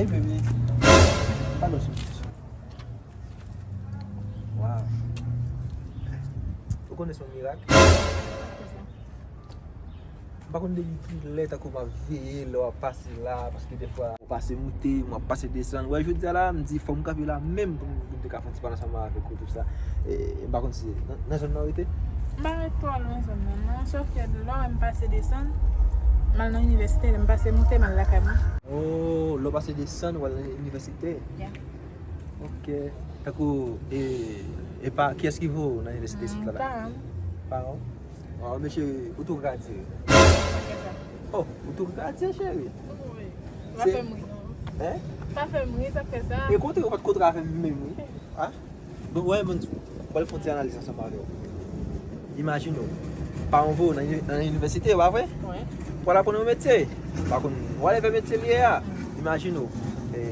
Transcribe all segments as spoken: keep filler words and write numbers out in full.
Hey, baby. Pardon, sweetie. Wow. Ou konnen se yon mirak? M pa konn depi kilè tankou m ap veye lè w ap pase la, paske defwa ou pase moute, m ap pase desann. Wè, jodi a la, m di fò m kanpe la menm pou m, pou m te ka fè yon ti pale ansanm avèk ou, tout sa. E, m pa konn si nan, nan zòn nan ou rete? M pa ret twò lwen zòn nan, non. Sòf ke lè w wè m pase desann, m al nan inivèsite, lè m pase moute, m al lakay mwen. Oh, lè w pase desann, w al nan inivèsite? Yeah. Ok. Tankou, e, e pa, kiyès ki voye w nan inivèsite isit la? Paran m. Paran w? Waw, mesye, ou tou gradye. Oh, ou tou gradye, cheri. Wi. Pa fè m ri, non. Hein? Pa fè m ri, sa k fè sa. E kontre, ou pa t kontre avè m menm, wi. Ah? Bon, wè, ban m di w, m pral fè yon ti analiz ansanm avè w. Imajine w, paran w voye w nan, nan inivèsite, pa vre? Wi. Pou w al aprann yon metye. Pa konn, whatever metye li ye a. Imajine w, e,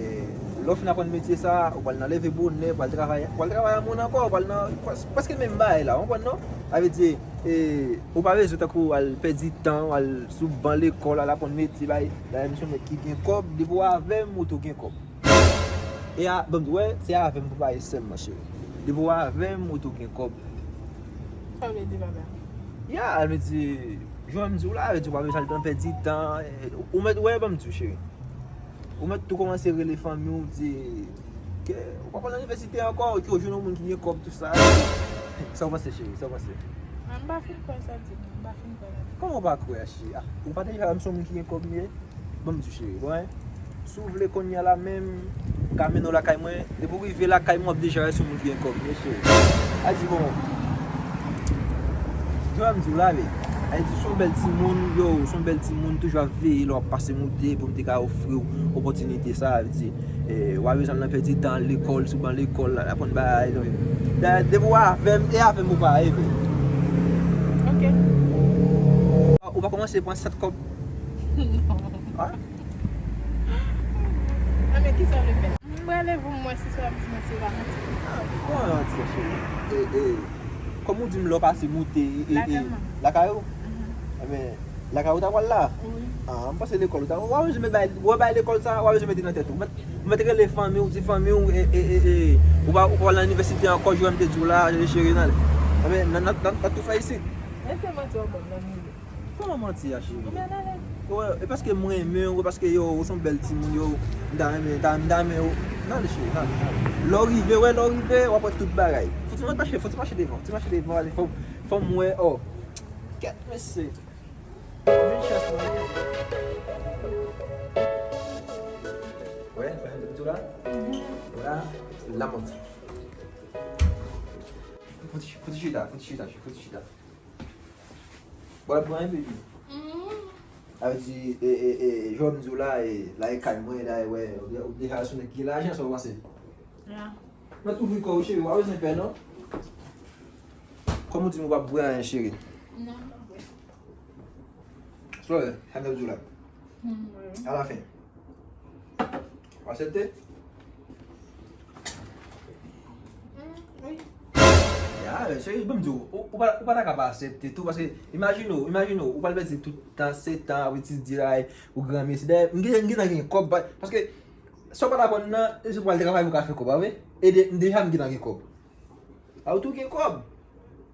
lè w fin aprann metye sa a, ou pral nan leve bonè, ou pral travay, ou pral travay a moun ankò, ou pral nan, près-, prèske menm bagay la, ou konprann non? Sa vle di, e, ou pa bezwen tankou al pèdi tan, al sou ban lekòl, al aprann metye, bay, dayè m se yon nèg ki gen kòb, depi w avè m, ou tou gen kòb. E a, bon, wè, se avè m pou pale sèlman, cheri. Depi w avè m, ou tou gen kòb. Sa w vle di, papa? Ya, sa vle di, jan m di w la, sa vle di, w pa bezwen al nan pèdi tan. Ou mèt, wè, ban m di w, cheri. Ou mèt tou kòmanse rele fanmi w, di ke ou pa pral nan inivèsite ankò, ke w jwenn yon moun ki gen kòb, tout sa. Sa w panse, cheri? Sa w panse? Mwen, m pa fin kwè sa w di, non. M pa fin kwè sa w di. Kòman w pa kwè, cheri? Ah, ou pa deja wè m se yon moun ki gen kòb m ye? Ban m di w, cheri, bon, hein? Si w vle kounye a la menm, m ka mennen w lakay mwen. Depi w rive lakay mwen, w ap deja wè se yon moun ki gen kòb m ye, cheri. A di, bon, jan m di w la, men, a di, se yon bèl timoun, yo, se yon bèl timoun, toujou ap veye lè w ap pase moute pou m te ka ofri w opòtinite sa a, a di, e, w a bezwen al nan pèdi tan, lekòl, sou ban lekòl, aprann bagay, non. Dayè, depi w avè m, e avè m ou pa ye, men. Ok. Ou pa kòmanse pran sèt kòb? Non. Ah? Ah, men kisa w vle fè? M prale pou m wè si sa w ap di mwen se pa manti. Ah, kòman manti, cheri? E, e, kòm ou di m lè w pase moute, e, e, lakay mwen. Lakay ou? Mhm. Enben, lakay ou ta pral la? Wi. Ah, m panse lekòl ou ta, w a bezwen met bay, w a bay lekòl sa, w a bezwen mete nan tèt ou. Ou mèt, ou mèt rele fanmi w, di fanmi w, e, e, e, e, ou pa, ou pa pral nan inivèsite ankò, jan m te di w la, cheri, nan, enben, n a, n a, n a, n a tou fè isit. Men se manti w ap ban m nan miye. Kòman manti a, cheri? Ou mèt ale. Wè, e paske m renmen w, e paske yo, ou se yon bèl timoun, yo, m ta renmen, m ta, m ta renmen w. Nan ale, cheri, nan ale, nan ale. Lè w rive, wè, lè w rive, w ap wè tout bagay. Fò ti mache, fò ti mache devan, ti mache devan, ale, fò, fò m wè, oh. Kèt, mesye. Vin chèche mwen. Wè, wè, tout la. Wè, la montre. Fò ti, fò ti chita, fò ti chita, fò ti chita. Bò, pran yon peyi. Mhm. Sa vle di, e, e, e, jan m di w la, e, la e kay mwen, la e, wè, ou de-, ou deja sou nèg ki gen lajan, sa w panse? Ya. Mwen twouve kò w, cheri, w pa bezwen pè, non? Kòm ou di m ou p ap bwè anyen, cheri. Non, m p ap bwè. Flore, sa m t ap di w la. Hmm, wi. Alafen. W aksepte? Hmm, wi. Ya, men cheri, ban m di w, ou, ou pa, ou pa ta ka pa aksepte tou, paske imajine w, imajine w, ou pral pèdi tout tan, sèt tan, ap etidye la, ou granmesi. Dayè, m gen, m gentan gen kòb, pa-, paske sa w pa t aprann nan, se pou al travay pou w ka fè kòb, pa vre? E de, deja m gentan gen kòb. A, ou tou gen kòb.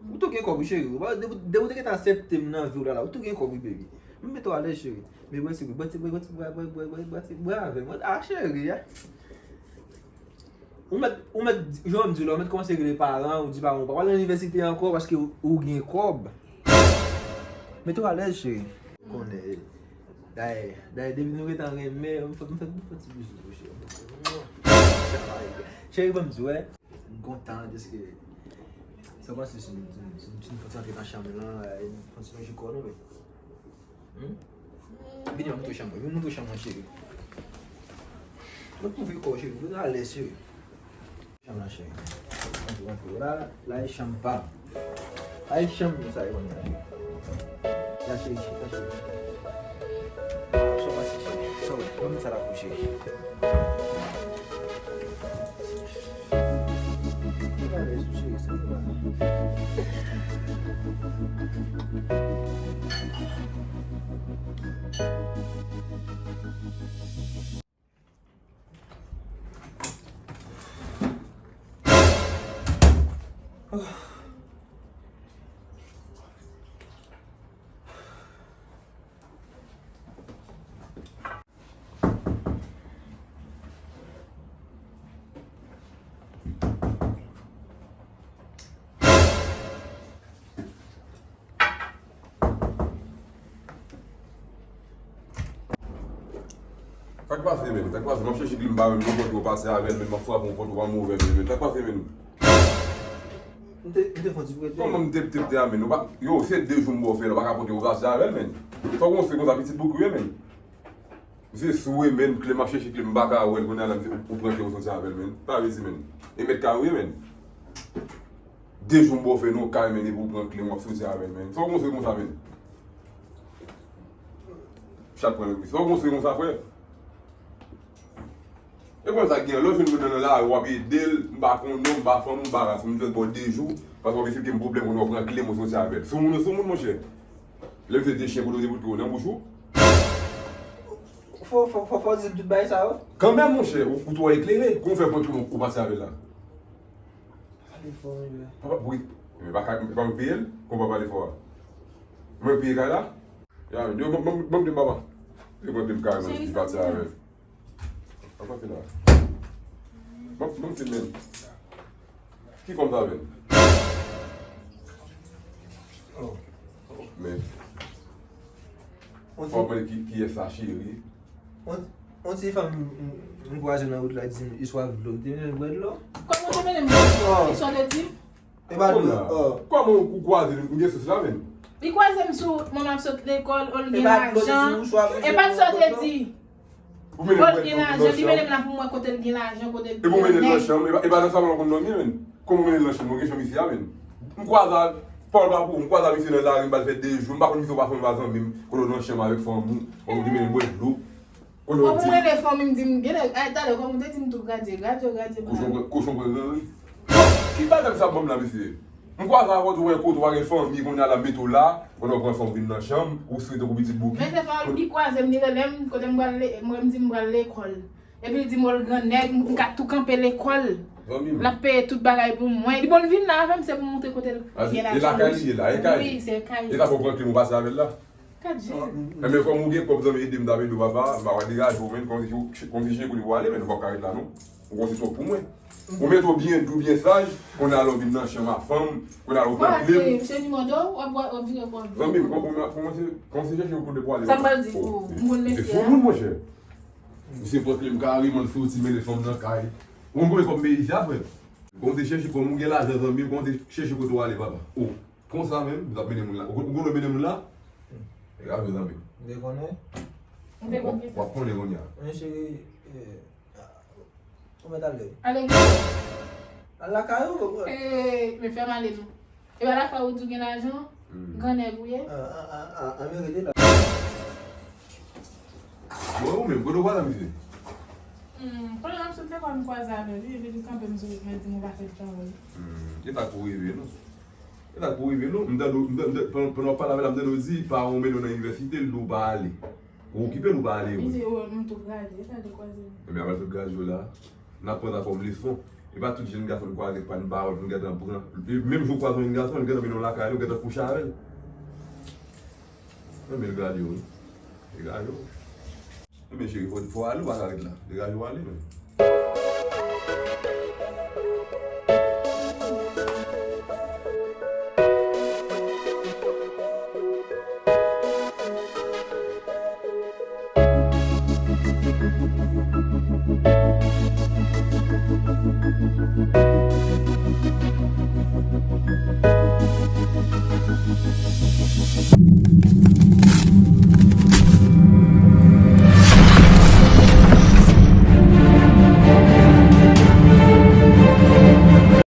Ou tou gen kòb, wi, cheri. Ou pa, depi, depi ou te gentan aksepte m nan vi w la, la, ou tou gen kòb, wi, baby. M mete w alèz, cheri. Men bwè ti, bwè ti, bwè ti, bwè, bwè, bwè, bwè, bwè ti, bwè avè m. A, cheri, a. Ou mèt, ou mèt, jan m di w la, ou mèt kòmanse rele paran, ou di paran, ou pa pral nan inivèsite ankò paske ou, ou gen kòb. Mete w alèz, cheri. Konnen, dayè, dayè, depi nou gentan renmen, m fè, m fè, m fè ti bizou pou cheri. Cheri, ban m di w, wè. M kontan deske sa pase sou nou, sou nou, sou nou fè ti antre nan chanm lan, e, fè ti lonje kò nou, wi. Hmm? Vini, mwen montre w chanm mwen, vin montre w chanm mwen, cheri. Mwen twouve kò w, cheri, vin alèz, cheri. Chanm lan, cheri. Antre, antre. La, la e chanm pa m. Ay, chanm sa yo konn la. La, cheri, chita, cheri. Sa w pase, cheri? Sa w wè? Ban m sa la pou cheri. Chita, cheri, cheri, sa w wè? Sa k pase, menn? Sa k pase? M ap chèche kle m pa wè l, m pran pòt ou pase avè l, menn, m ap frape yon pòt ou pa m ouvè l, menn. Sa k pase, menn? M te, m te fè yon ti prete. Kòman m te, te, te a, menn? Ou pa, yo, se de jou m ba w fè la, ou pa ka pote ou pase avè l, menn. Fòk ou se konsa, pitit boug ou ye, menn. Se sou e, menn, kle m ap chèche kle m pa ka wè l, kounye a la, m se ou pran kle ou soti avè l, menn. Pa vle di, menn. E mèt kay ou ye, menn. De jou m ba w fè nan kay, menn, epi ou pran kle m w ap soti avè l, menn. Fòk ou se konsa, menn. Chat pran nan kris. Fòk ou se konsa, frè. E konn sa k gen, lè w jwenn moun nan nan lari, w ap ede l, m pa konn non, m pa fanm, m pa ras, m jwenn bò de jou, paske w ap esplike m pwoblèm, kounye a w pran kle m, w soti avè l. Soumoun ou soumoun, monchè. Lè m se de chen kote w te bout kò nan bouch ou. Fò, fò, fò, fò w di m tout bagay sa yo. Kanmenm, monchè, ou, ou twò eklere, kòman w fè pran kle m, ou pase avè l la? Pale fò, wi. Papa, wi. Men pa ka, pa mwen peye l, kòman pale fò a? Mwen peye kay la? Ya, yo, ban, ban, ban m de papa. Yo, ban m de kay, man, ki pati avè l. Papa, se la. Ban, ban m de men. Ki fòm sa avè l? Oh. Men. Fò mwen ki, ki yè sa, cheri. On, on ti fanm m, m, m kwaze nan wout la di m, li swaf dlo. M te mennen l bwè dlo. Kòman w te mennen m bwè dlo? Oh. Kisa w te di m? E pa dlo. Oh. Kòman ou kwaze m, m gen sous la, menn? Li kwaze m sou wout mwen, m ap sot lekòl, o l gen lajan. E pa dlo, li di ou swaf, li swaf dlo. E pa sa w te di. Ou mennen l bwè dlo pou nan chanm. O l gen lajan, li mennen m la pou m wè kote l gen lajan, kote l gen nèg. Epi ou mennen l nan chanm, e pa, e pa nan salon ou konn dòmi, menn. Kòman ou mennen l nan chanm, ou gen chanm isi a, menn? M kwaze a, pawòl pa pou ou, m kwaze a misye nan lari, m pral fè de jou, m pa konn misye ou pa fanm, pa zanmi m, kote w nan chanm avèk fanm ou, ou te mennen l bwè dlo. Kote w di. Ou rele fanmi m di m, genlè, ay, talè, kòm ou te di m tou, gradye, gradye, gradye, kochon pran, kochon pran granri. Ki bagay sa banm la, mesye? M kwaze avè w, ou wè kote w pa gen fanmi, kounye a la m mete w la, kounye a w pran fanm vin nan chanm, ou swete kou pitit bouki. Men se pa li kwaze m, li rele m, kote m pral le-, mwen m di m pral lekòl. Epi l di m, o l grannèg, m ka tou kanpe lekòl. Zanmi m. L ap peye tout bagay pou mwen. Li bon l vin la avè m, se pou m montre kote l gen lajan. E lakay li ye la, e kay li. Wi, se kay li. E sa fè w pran kle m ou pase avè l la? Kat je. Enben, kòm ou gen kòb, zanmi, ede m, ta ede w, papa, m pa wè degaje w, menn, kòmsi, kòmsi Jeko li pou ale, menn, ou p ap ka ret la, non. Ou kòmsi twòp pou mwen. Ou mete w byen dou, byen saj, kounye a lè w vin nan chanm a fanm, kounye a lè w pran kle m. Misye di mande w, w ap wè, w ap vire kò w. Zanmi m, kòm, kòm, kòmsi, kòmsi Jeko kote pou ale, papa. Sa m pral di pou ou, m konn mesye a. Se fou moun, monchè. Misye pran kle m kareman, l soti, mennen fanm nan kay. Ou konn konbyen kòb m peye isi a, frè? Kòmsi chèche kòm ou gen lajan, zanmi m, kòmsi chèche kote w ale, papa. O. Konsa menm, m t ap mennen moun la. Ou, ou konn mennen moun la? E ka vre, zanmi. M te konnen. M te konnen. W ap konnen kounye a. Men cheri, eh, ou mèt ale. Ale kote? Al lakay ou. Eh, men fè m ale non. E pa lakay ou di w gen lajan? Hmm. Grannèg ou ye? Ah, ah, ah, ah, ah, men rete la. Bon, ou menm, kote w pral la, mesye? Hmm, kounye a m sot lekòl, m kwaze avè l, wi, epi li kanpe m sou wout, men di m ou pa fè travay. Hmm, e sa k pou rive, non. E sa k pou rive, non. M tande w, m tande, pandan, pandan w ap pale avè l la, m tande w di paran w mennen w nan inivèsite, l di w pa ale. Ou okipe l, ou pa ale, wi. Li di, o, m tou gradye, e sa l te kwaze m. Ebyen, apre l sot gradye w la, n ap pran sa kòm leson. E pa tout jèn gason n kwaze k pa n pawòl pou n gentan pran. E menm jou w kwaze yon jèn gason, l gentan mennen w lakay li, ou gentan kouche avè l. Enben, l gradye w, wi. Li gradye w. Enben, cheri, fò, fò w ale, ou pa ka ret la. Degaje w ale, menn.